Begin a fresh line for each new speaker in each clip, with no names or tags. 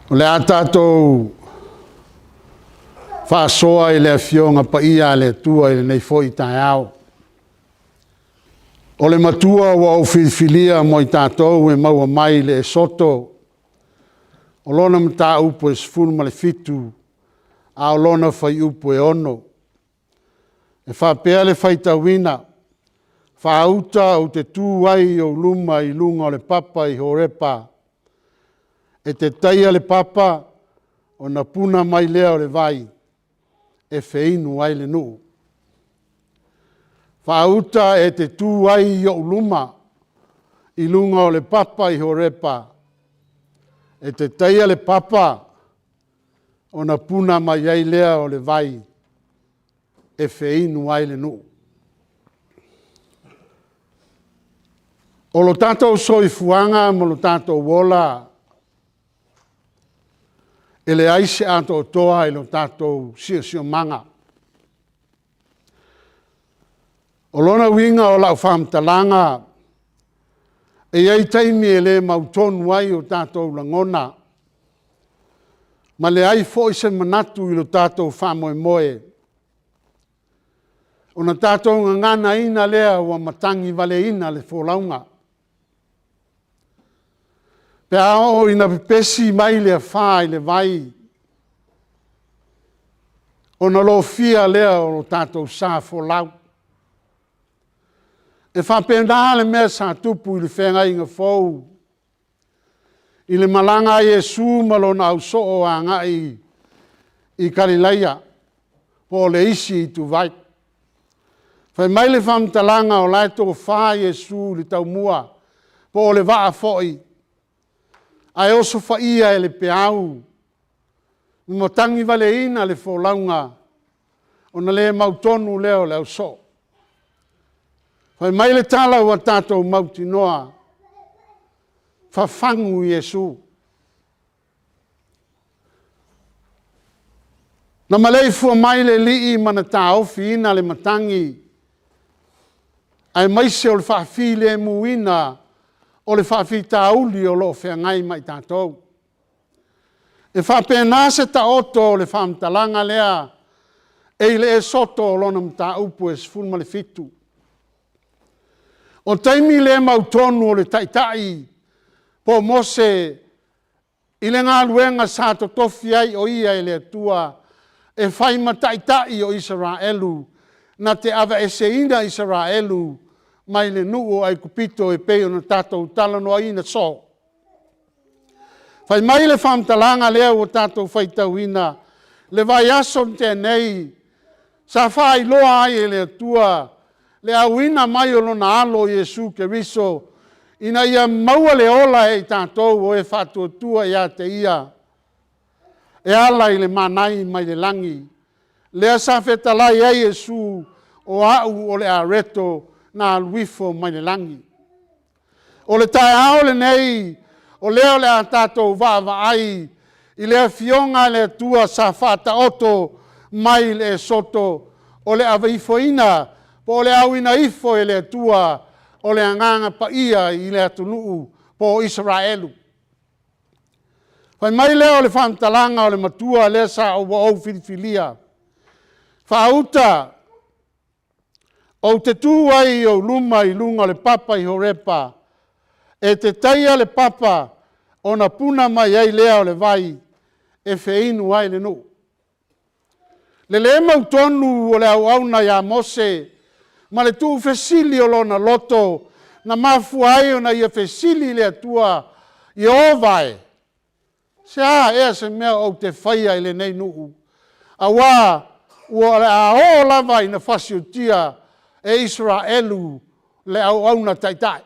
O le a tatou faasoa i le Afioga Paia a le Atua i lenei foi taeao. O le Matua ua ou filifilia mo i tatou e maua mai le Esoto, o lona mataupu e 17, a o lona fuaiupu e 6. E faapea le faitauina, “Faauta ou te tu ai i ou luma i luga o le papa i Horepa, e te taia le papa ona puna mai lea o le vai e feinu ai le nuu.” Faauta e te tu ai i ou luma i luga o le papa i Horepa, e te taia le papa ona puna mai ai lea o le vai e feinu ai le nuu. O lo tatou soifuaga ma lo tatou ola, e leai se atoatoa i lo tatou siosiomaga. O lona uiga o lau faamatalaga, e i ai taimi e le mautonu ai o tatou lagona, ma leai foi se manatu i lo tatou faamoemoe, ona tatou gaganaina lea ua matagivaleina le folauga. Pe a oo ina pepesi mai le afa i le vai, ona lofia lea o lo tatou sa folau. E faapena le mea sa tupu i le feagaiga fou, i le malaga a Iesu ma lona ausoo agai i Kalilaia po o le isi ituvai. Fai mai le faamatalaga o la e tofa Iesu i le taumua po o le vaa foi, ae osofaia e le peau ma matagivaleina le folauga, ona le mautonu lea o le ausoo. Fai mai le tala ua tatou mautinoa, fafagu Iesu. Na maleifua mai le Alii ma na taofiina le matagi aemaise o le faafilemuina o le faafitauli o lo o feagai ma i tatou. E faapena se taoto o le faamatalaga lea e i le Esoto lona mataupu e 17. O taimi le mautonu o le taitai po o Mose i le galuega sa totofi ai o ia e le Atua e fai ma taitai o Isaraelu, na te aveeseina Isaraelu mai le nuu o Aikupito e pei ona tatou talanoaina soo. Fai mai le faamatalaga lea ua tatou faitauina le vaiaso na tea nei, sa faailoa ai e le Atua le auina mai o lona alo o Iesu Keriso ina ia maua le ola e i tatou o e faatuatua ia te Ia e ala i le manai mai le lagi. Lea sa fetalai ai Iesu, o au o le areto na alu ifo mai le lagi. O le taeao lenei, o lea o le a tatou vaavaai i le Afioga a le Atua sa faataoto mai le Esoto, o le ave'ifoina po o le auina ifo e le Atua o le Agaga Paia i le atunuu po o Isaraelu. Fai mai lea o le faamatalaga o le Matua lea sa ua ou filifilia, faauta ou te tu ai i ou luma i luga o le papa i Horepa, e te taia le papa ona puna mai ai lea o le vai e feinu ai le nuu. Le le mautonu o le auauna ia Mose ma le tuufesili o lona loto na mafua ai ona ia fesili i le Atua, “Ieova e, se a ea se mea ou te faia i lenei nuu, aua o le a oo lava ina fasiotia e Isaraelu le auauna taitai?”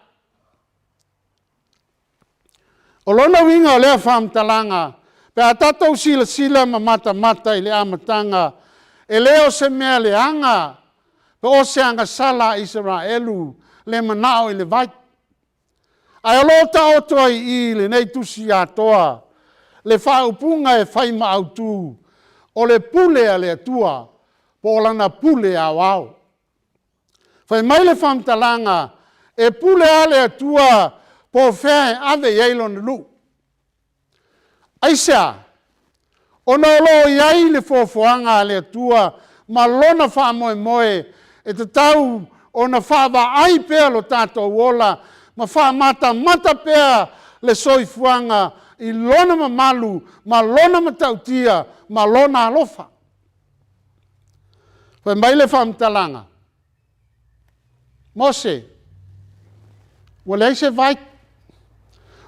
O lona uiga o lea faamatalaga, pe a tatou silasila ma matamata i le amataga, e le o se mea leaga po o se agasala a Isaraelu le manao i le vai. Ae o lo o taoto ai i i i lenei tusi atoa le faaupuga e fai ma autu, o le pule a le Atua po o Lana pule aoao. Fai mai le faamatalaga, e pule lava le Atua po o fea e ave i ai Lona nuu. Aisea? Ona o lo o i ai le foafoaga a le Atua ma Lona faamoemoe e tatau ona faavaai pea lo tatou ola ma faamatamata pea le soifuaga i Lona mamalu ma Lona matautia ma Lona alofa. Fai mai le faamatalaga, Mose, ua leai se vai.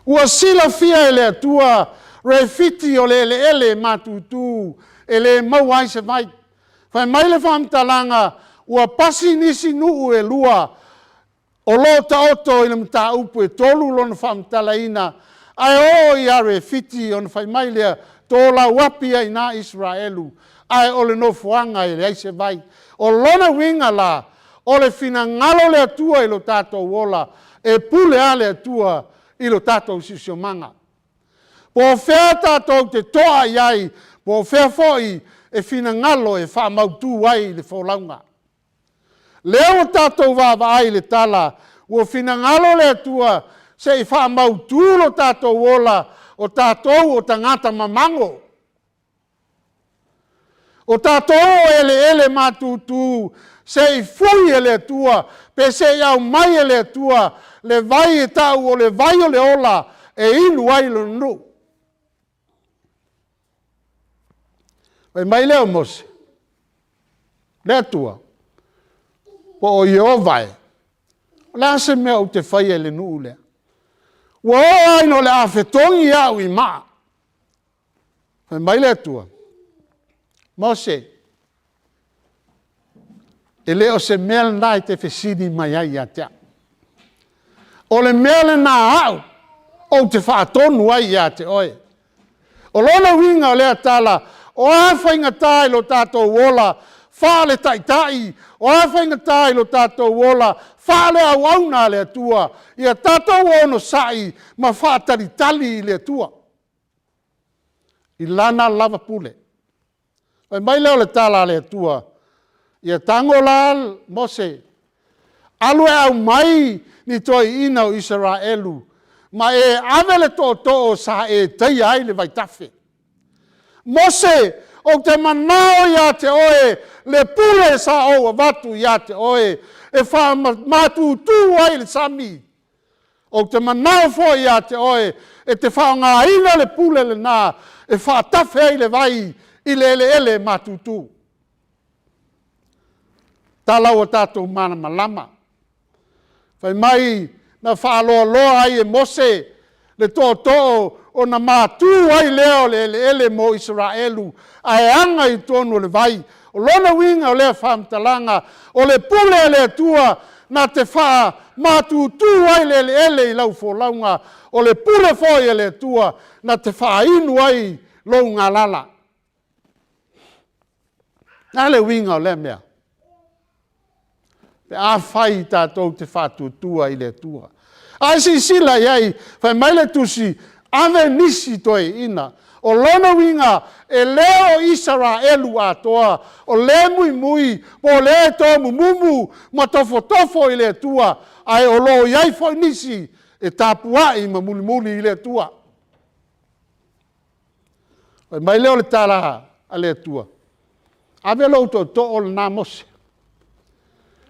Ua silafia e le Atua refiti o le eleele matutu e le maua ai se vai. Fai mai le faamatalaga, ua pasi nisi nuu e lua o lo o taoto i le mataupu e tolu lona faamatalaina, ae oo ia Refiti ona fai mai lea, tolauapi ai i ina Isaraelu, ae o le nofoaga e leai se vai. O lona uiga la, o le finagalo o le Atua i lo tatou ola, e pule lava le Atua i lo tatou siosiomaga. Po o fea tatou te toa i ai, po o fea foi e finagalo e faamautu ai le folauga. Lea ua tatou vaavaai i le tala, ua finagalo le Atua se i faamautu lo tatou ola, o tatou o tagata mamago. O tatou o eleele matutu se i fui e le Atua pe se i aumai e le Atua le vai e tau o le vai o le ola e inu ai Lona nuu. Fai mai lea o Mose, “Le Atua, po o Ieova e, o le a se mea ou te faia i le nuu lea? Ua oo lava ina o le a fetogi au i maa.” Fai mai le Atua, “Mose, e le o se mea lena e te fesili mai ai ia te au. O le mea lena a au ou te faatonu ai ia te oe.” O lona uiga o lea tala, o a faigata i lo tatou ola faale-Taitai, o a faigata i lo tatou ola faale-auauna a le Atua, ia tatou onosai ma faatalitali i le Atua i Lana lava pule. Fai mai lea o le tala a le Atua, “Ia tago la Mose, alu e aumai ni toeaiina o Isaraelu ma e ave le tootoo sa e taia ai le vaitafe. Mose, ou te manao ia te oe le pule sa ou avatu ia te oe e faamatutu ai le sami. Ou te manao foi ia te oe e te faaaogaina le pule lena e faatafe ai le vai i le eleele matutu.” Tala ua tatou malamalama. Fai mai na faaloaloa ai e Mose le tootoo ona matu ai lea o le eleele mo Isaraelu ae aga i totonu o le vai. O lona uiga o lea faamatalaga, o le pule a le Atua na te faamatutu ai le eleele i lau folauga, o le pule foi a le Atua na te faainu ai lou galala. O le a le uiga o lea mea? Pe afai tatou te faatuatua i le Atua. A e silasila i ai, fai mai le tusi, ave nisi toeaiina. O lona uiga, e le o Isaraelu atoa, o le muimui po o le tomumumu ma tofotofo i le Atua, ae o lo o i ai foi nisi e tapuai ma mulimuli i le Atua. Fai mai lea o le tala a le Atua, ave lou tootoo lena Mose,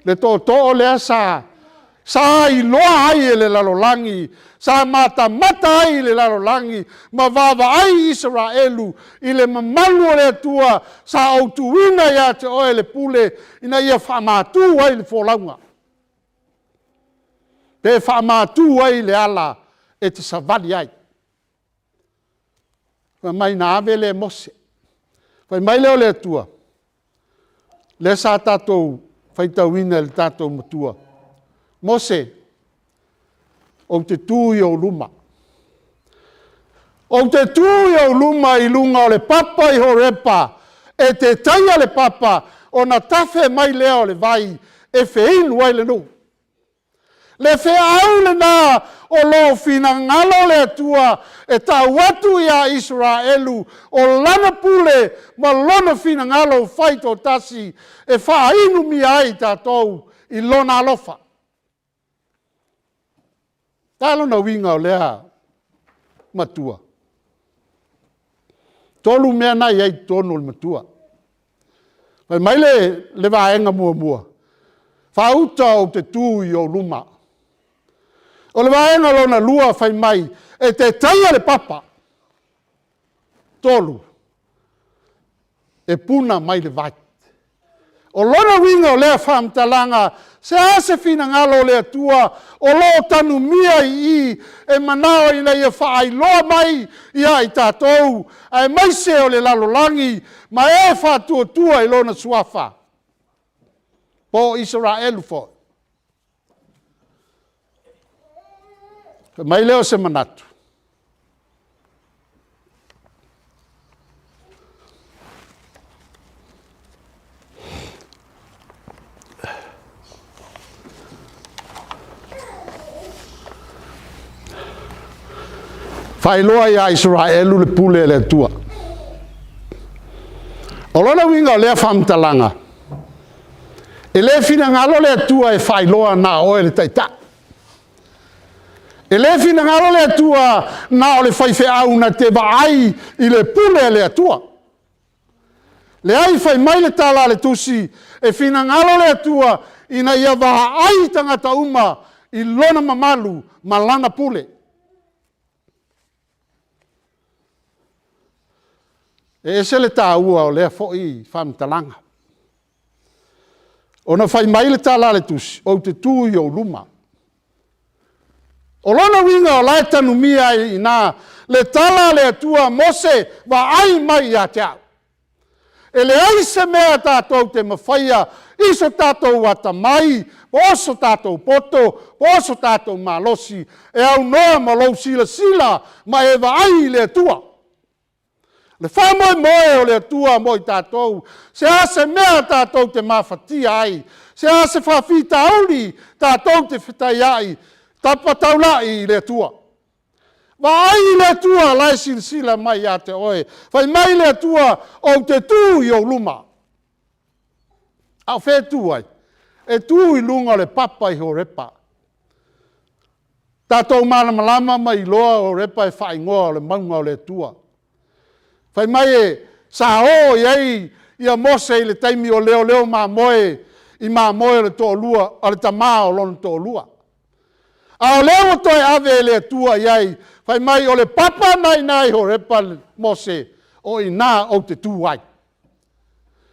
le tootoo lea sa iloa ai e le lalolagi, sa matamata ai le lalolagi ma vaavaai Isaraelu i le mamalu o le Atua sa ou tuuina ia te oe le pule ina ia faamatu ai le folauga, pe faamatu ai le ala e te savali ai. Fai mai na ave lea e Mose. Fai mai lea o le Atua, lea sa tatou faitauina e le tatou matua, Mose, ou te tu i ou luma. Ou te tu i ou luma i luga o le papa i Horepa e te taia le papa ona tafe mai lea o le vai e feinu ai le nuu. Le feau lena o lo o finagalo le Atua e tau atu ia Isaraelu, o Lana pule ma Lona finagalo faitoatasi e faainumia ai tatou i Lona alofa. O le a lona uiga o lea matua? Tolu mea na e i ai i totonu o le matua. Fai mai le, le vaega muamua, faauta ou te tu i ou luma. O le vaega lona lua fai mai, e te taia le papa. Tolu, e puna mai le vai. O lona uiga o lea faamatalaga, se a se finagalo o le Atua o lo o tanumia i i, e manao ina ia faailoa mai ia i tatou, aemaise o le lalolagi ma e faatuatua i Lona Suafa, po o Isaraelu foi. Ona fai mai lea o se manatu, faailoa ia Isaraelu le pule a le Atua. O lona uiga o lea faamatalaga, e le finagalo le Atua e faailoa na o oe le taitai. E le finagalo le Atua na o le faifeau na te vaai i le pule a le Atua. Leai, fai mai le tala a le tusi, e finagalo le Atua ina ia vaai tagata uma i lona mamalu ma lana pule. E ese le taua o lea foi faamatalaga. Ona fai mai le tala a le tusi, ou te tu i ou luma. O lona uiga o la e tanumia ai i ina le tala a le Atua, Mose vaai mai ia te au. E leai se mea tatou te mafaia i so tatou atamai, po o so tatou poto, po o so tatou malosi, e aunoa ma lou silasila ma e vaai i le Atua. O le faamoemoe o le Atua mo i tatou, se a se mea tatou te mafatia ai, se a se faafitauli tatou te fetaiai, tapa taulai i le Atua. Vaai i le Atua o la e silasila mai ia te oe. Fai mai le Atua, ou te tu i ou luma. A o fea e tu ai? E tu i luga o le papa i Horepa. Tatou malamalama ma iloa o Horepa e faaigoa o le mauga o le Atua. Fai mai sa o i ai ia Mose i le taimi o leoleo mamoe i mamoe o le toalua o le tama o lona toalua. A o lea ua toe ave e le Atua i ai, fai mai o le papa lena e i ina i Horepa Mose, o i ina ou te tu ai,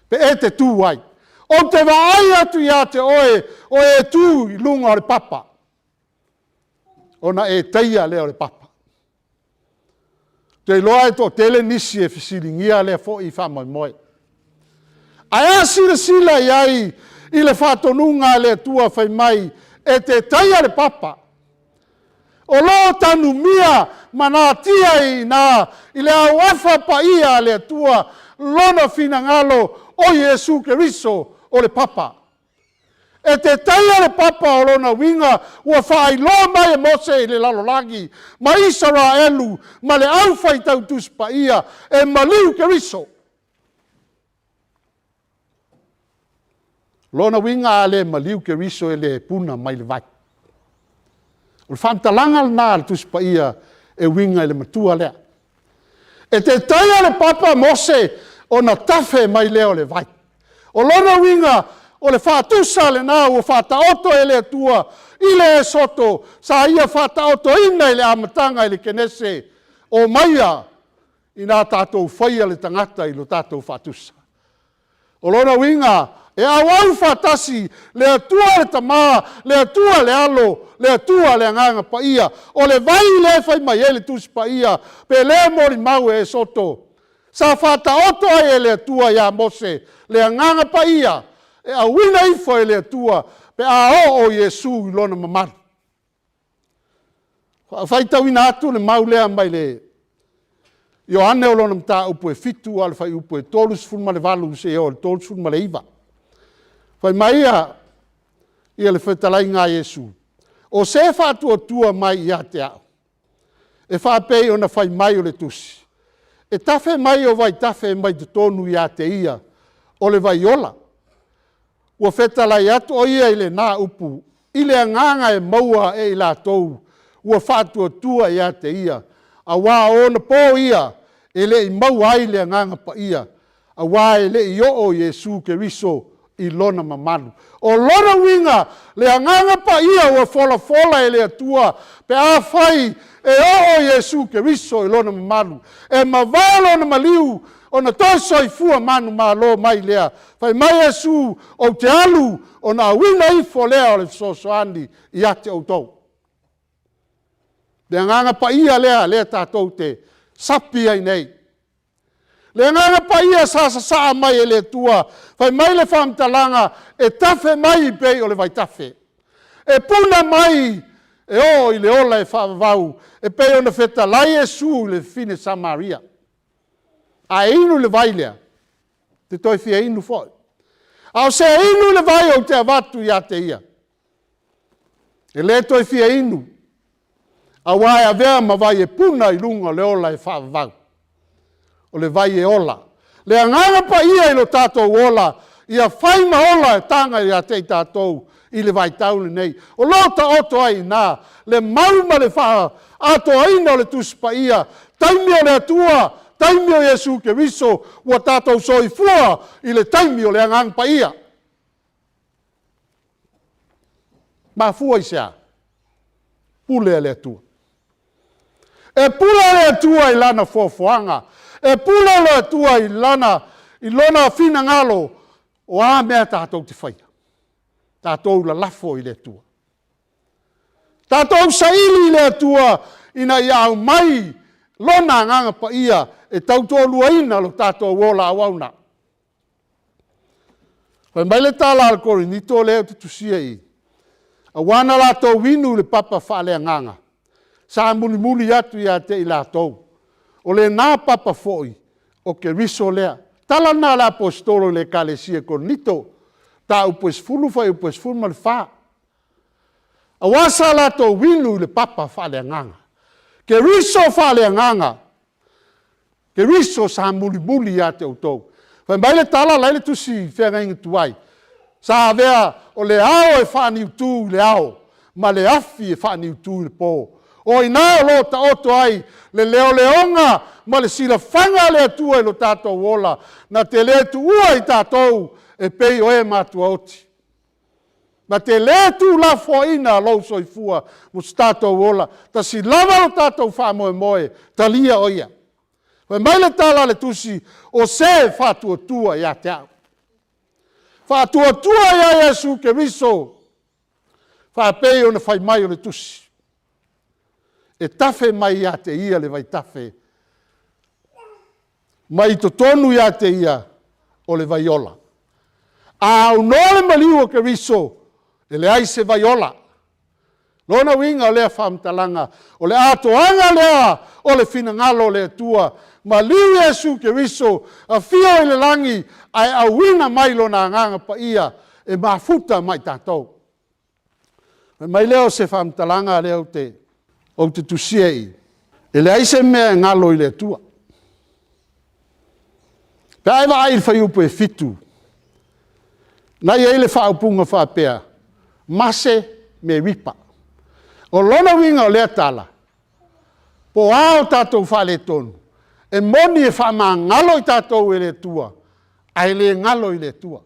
pe e te tu ai. Ou te vaai atu ia te oe o e tu i luga o le papa, ona e taia lea o le papa. Ou te iloa e toatele nisi e fesiligia lea foi faamoemoe. Ae a silasila i ai i le faatonuga a le Atua fai mai e te taia le papa? O lo o tanumia ma natia ai i ina i le auafa paia a le Atua lona finagalo o Iesu Keriso o le papa. E te taia le papa o lona uiga ua faailoa mai e Mose i le lalolagi ma Isaraelu ma le aufaitau Tusi Paia e maliu Keriso. Lona uiga a le maliu Keriso e le puna mai le vai. O le faamatalaga lena a le Tusi Paia e uiga i le matua lea. E te taia le papa Mose ona tafe mai lea o le vai. O lona uiga, o le faatusa lena ua faataoto e le Atua i le Esoto sa ia faataotoina i le amataga i le Kenese, omaia ina tatou faia le tagata i lo tatou faatusa. O lona uiga, e auau faatasi le Atua le Tama, le Atua le Alo, le Atua le Agaga Paia. O le vai lea e fai mai ai le Tusi Paia, pe le molimau e Esoto, sa faataoto ai e le Atua ia Mose le Agaga Paia e auina ifo e le Atua pe a oo Iesu i lona mamalu. Faatoa faitauina atu le mau lea mai le Ioane o lona mataupu e 7 a o le fuaiupu e 38 seia oo i le 39. Fai mai ia, ia le fetalaiga a Iesu, o se faatuatua mai ia te au, e faapei ona fai mai o le tusi, e tafe mai o vaitafe mai totonu ia te ia o le vai ola. Ua fetalai atu o ia i lena upu i le agaga e maua e i latou ua faatuatua ia te ia, aua o ona po ia e E le i maua ai le Agaga Paia, aua e le i oo Iesu Keriso i Lona mamalu. O lona uiga, le Agaga Paia ua folafola e le Atua pe afai e oo Iesu Keriso i Lona mamalu, e mavae Lona maliu ona toe soifua manumalo mai lea. Fai mai Iesu, ou te alu ona auina ifo lea o le fesoasoani ia te outou. Le Agaga Paia lea, lea tatou te sapi ai nei. Le Agaga Paia sa sasaa mai e le Atua, fai mai le faamatalaga, e tafe mai pei o le vaitafe, e puna mai e oo i le ola e faavavau, e pei ona fetalai Iesu i le fafine Samaria. A e inu i le vai lea, e te toe fia inu foi. A o se inu i le vai ou te avatu ia te ia, e le toe fia inu, aua e avea ma vai e puna i luga o le ola e faavavau. O le vai e ola. Le Agaga Paia i lo tatou ola, ia fai ma ola e taga ia te i tatou i le vaitau lenei. O lo o taoto ai i ina le mau ma le faaatoaina o le Tusi Paia, taimi o le Atua, taimi o Iesu Keriso, ua tatou soifua i le taimi o le Agaga Paia. Mafua i se a? Pule a le Atua. E pule le Atua i Lana foafoaga, e pule le Atua i Lona finagalo, o a mea tatou te faia, tatou lalafo i le Atua. Tatou saili i le Atua ina ia aumai Lona Agaga Paia e tautoaluaina lo tatou ola auauna. Fai mai le tala a le Korinito lea ou te tusia i i, aua na latou inu i le papa faaleagaga, sa mulimuli atu ia te i latou. O lena papa foi, o Keriso lea. Tala lena a le Aposetolo i le ekalesia i Korinito, mataupu e 10 fuaiupu e 14. Aua sa latou inu i le papa faaleagaga. Keriso faaleagaga, Keriso sa mulimuli ia te outou. Fai mai le tala la e i ai le tusi feagaiga tuai, sa avea o le ao e faaniutu i le ao, ma le afi e faaniutu i le po. O i ina o lo o taoto ai le leoleoga ma le silafaga a le Atua i lo tatou ola, na te le tuua i tatou e pei o e matuaoti. Na te le tuulafoaiina lou soifua ma so tatou ola. E tasi lava lo tatou faamoemoe, talia o Ia. Fai mai le tala a le tusi, o se e faatuatua ia te au. Faatuatua ia Iesu Keriso, faapei ona fai mai o le tusi, e tafe mai ia te ia le vaitafe, mai totonu ia te ia o le vaiola. A aunoa le maliu o Keriso, e leai se vaiola. O lona uiga o lea faamatalaga, o le atoaga lea o le finagalo o le Atua, maliu Iesu Keriso, afio i le lagi, ae auina mai Lona Agaga Paia e mafuta ma i tatou. Ona fai mai lea o se faamatalaga lea ou te tusia i i, e leai se mea e galo i le Atua. Pe a e vaai i le fuaiupu e 7, na e i ai le faaupuga faapea, Mase Meripa. O lona uiga o lea tala, po o a o tatou faaletonu, e moni e faamagalo i tatou e le Atua, ae le galo i le Atua.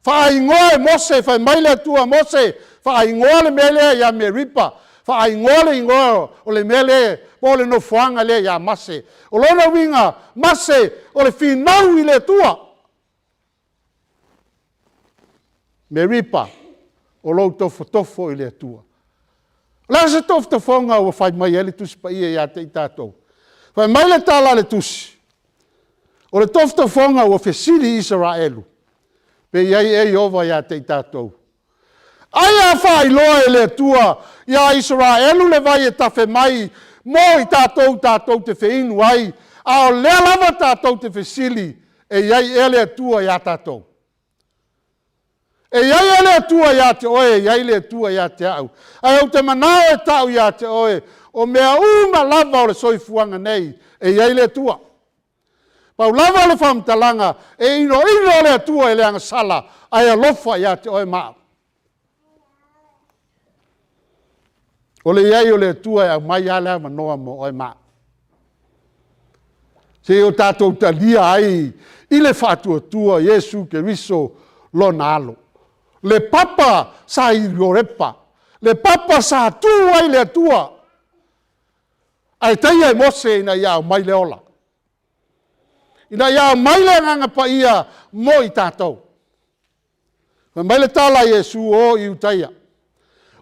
Faaigoa e Mose, fai mai le Atua, Mose faaigoa le mea lea ia Meripa, faaigoa le igoa o le mea lea po o le nofoaga lea ia Mase. O lona uiga, Mase o le finau i le Atua. Meripa, o lou tofotofo i le Atua. O le a se tofotofoga ua fai mai ai le Tusi Paia ia te i tatou? Fai mai le tala a le Tusi, o le tofotofoga ua fesili Isaraelu, pe i ai ea Ieova ia te i tatou? Ai a faailoa e le Atua ia Isaraelu le vai e tafe mai mo i tatou tatou te feinu ai, a o lea lava tatou te fesili, e i ai ea le Atua ia tatou? E i ai ea le Atua ia te oe, e i ai le Atua ia te au. Ae ou te manao e tau ia te oe, o mea uma lava o le soifuaga nei, e i ai le Atua. Pau lava le faamatalaga, e iloilo le Atua i le agasala, ae alofa ia te oe ma au. O le i ai o le Atua e aumai lava le avanoa mo oe ma au. Seia o tatou talia ai i le faatuatua Iesu Keriso lona Alo. Le papa sa i Horepa, le papa sa tu ai le Atua, ae taia e Mose ina ia aumai le ola, ina ia aumai le Agaga Paia mo i tatou. Fai mai le tala a Iesu, o i Iutaia,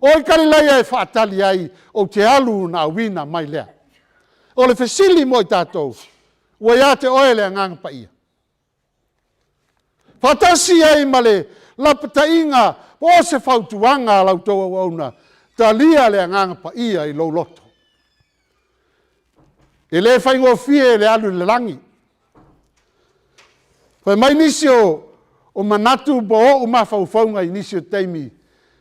o i Kalilaia e faatali ai, ou te alu ona auina mai lea. O le fesili mo i tatou, ua ia te oe le Agaga Paia? Faatasi ai ma le lapataiga po o se fautuaga a la outou auauna, talia le Agaga Paia i lou loto. E le faigofie le alu i le lagi. Fai mai nisi o manatu po o ou mafaufauga i nisi o taimi, e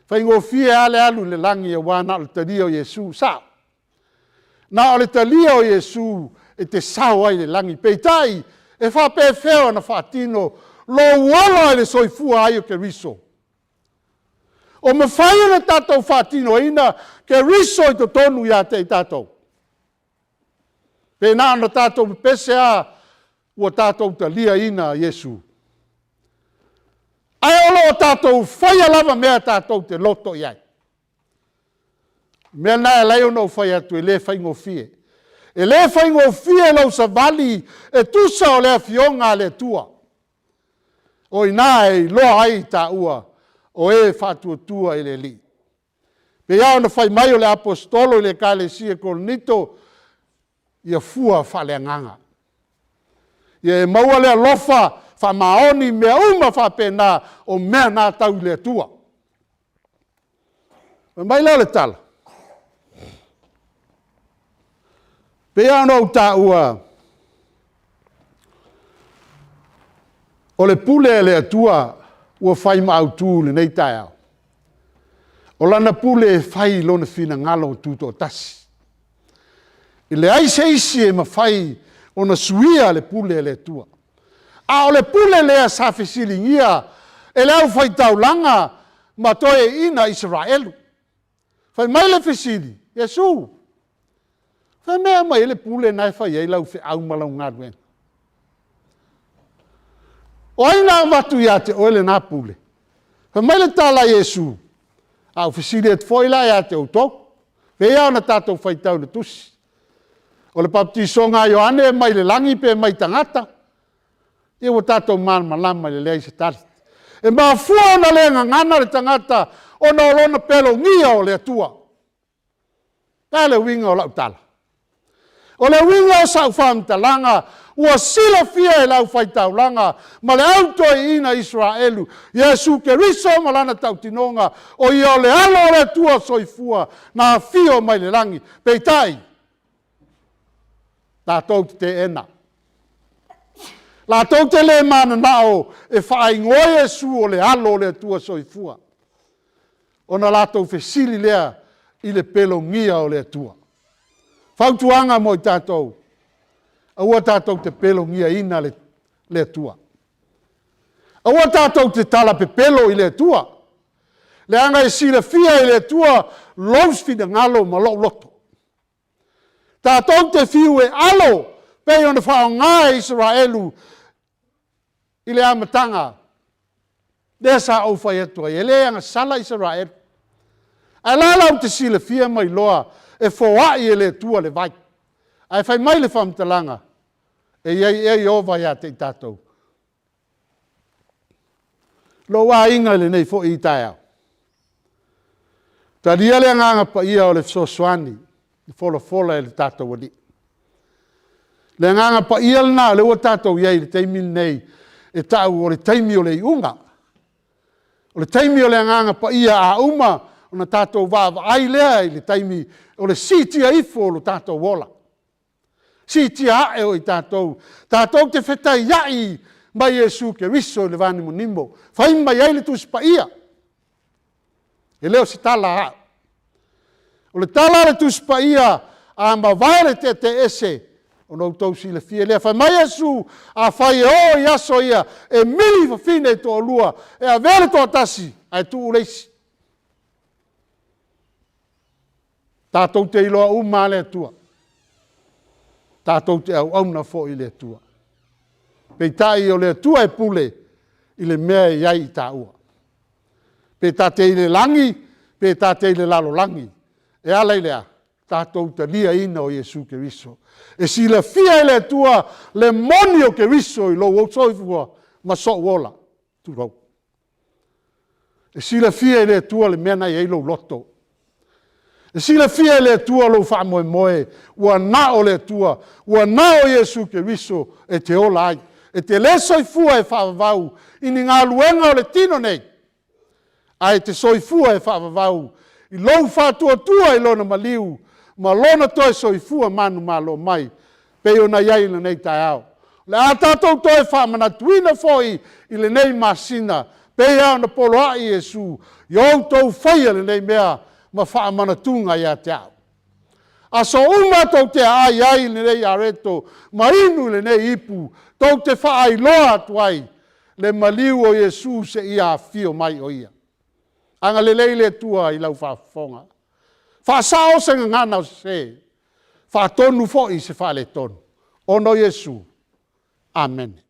faigofie lava le alu i le lagi aua na o le talia o Iesu. E sao, na o le talia o Iesu e te sao ai i le lagi, peitai e faapefea ona faatino lou ola i le soifua ai o Keriso? O mafai ona tatou faatinoina Keriso i totonu ia te i tatou? Pe na ona tatou pepese lava ua tatou taliaina Iesu? Ae o lo o tatou faia lava mea tatou te loto i ai. O le mea lena e ala ai ona ou fai atu e le faigofie. E le faigofie lou savali e tusa o le afioga a le Atua. O i ina e iloa ai taua o e faatuatua i le Alii. E pei lava ona fai mai o le Aposetolo i le Ekalesia i Korinito, ia fua faaleagaga. Ia e maua le alofa faamaoni mea uma faapena, o mea na tau i le Atua. Fai mai lea o le tala, e pei lava ona ou taua, o le pule a le Atua ua fai ma autu i lenei taeao. O Lana pule e fai i Lona finagalo tutoatasi. E leai se isi e mafai ona suia le pule a le Atua. A o le pule lea sa fesiligia e le aufai-taulaga ma toeaiina Isaraelu. Fai mai le fesili, Iesu, o fea mea e aumai ai le pule lena e fai ai lau feau ma lau galuega? O ai na avatu ia te oe lena pule? Fai mai le tala a Iesu, a ou fesili atu foi la ia te outou, e pei lava ona tatou faitau i le tusi. O le papatisoga a Ioane mai le lagi pe mai tagata? Ia ua tatou malamalama i le leai o se tali. E mafua ona le gagana le tagata ona o lona pelogia o le Atua. O le a le uiga o lau tala? O le uiga o sau faamatalaga, ua silafia e le aufaitaulaga ma le au toeaina Isaraelu, Iesu Keriso ma lana tautinoga, o ia o le alo o le Atua soifua na afio mai le lagi. Peitai, latou te teena. Latou te le mananao e faaigoa Iesu o le alo o le Atua soifua, ona latou fesili lea i le pelogia o le Atua. Fautuaga mo i tatou, aua tatou te pelogiaina le Atua. Aua tatou te tala pepelo i le Atua, leaga e silafia e le Atua lou finagalo ma lou loto. Tatou te fiu e alo pei ona faaaoga e Isaraelu i le amataga, lea sa ou fai atu ai, e le agasala Isaraelu. Ae o la la ou te silafia ma iloa e foai e le Atua le vai. Ae fai mai le faamatalaga, e i ai ea Ieova ia te i tatou? Lou aiga i lenei foi taeao, talia le Agaga Paia o le fesoasoani na folafola e le tatou Alii. Le Agaga Paia lena o lea ua tatou i ai i le taimi lenei e tau o le taimi o le iuga. O le taimi o le Agaga Paia a uma ona tatou vaavaai lea i le taimi o le siitia ifo o lo tatou ola, siitia ae o i tatou, tatou te fetaiai ma Iesu Keriso i le vanimonimo, fai mai ai le Tusi Paia. E le o se tala a au. O le tala a le Tusi Paia, a mavae le taitaiese, ona outou silafia lea. Fai mai Iesu, afai e oo i aso ia, e mili fafine e toalua, e avea le toatasi ae tuu le isi. Tatou te iloa uma lava le Atua. Tatou te auauna foi i le Atua. Peitai o le Atua e pule i le mea e i ai i taua. Pe ta te i le lagi, pe ta te i le lalolagi, e ala i le a? Tatou taliaina o Iesu Keriso. E silafia e le Atua le moni o Keriso i lou soifua ma sou ola, tulou. E silafia e le Atua le mea na i ai lou loto. E silafia e le Atua lou faamoemoe ua na o le Atua, ua na o Iesu Keriso e te ola ai. E te le soifua e faavavau i ni galuega o le tino nei, ae e te soifua e faavavau i lou faatuatua i lona maliu ma lona toe soifua manumalo mai pei ona i ai i lenei taeao. O le a tatou toe faamanatuina foi i lenei masina pei lava ona poloai Iesu, ia outou faia lenei mea ma faamanatuga ia te au. Aso uma tou te aai ai i lenei areto ma inu i lenei ipu, tou te faailoa atu ai le maliu o Iesu seia afio mai o Ia. Agalelei le Atua i lau faafofoga, faasao se gagana o sese, faatonu foi se faaletonu ona o Iesu. Amene.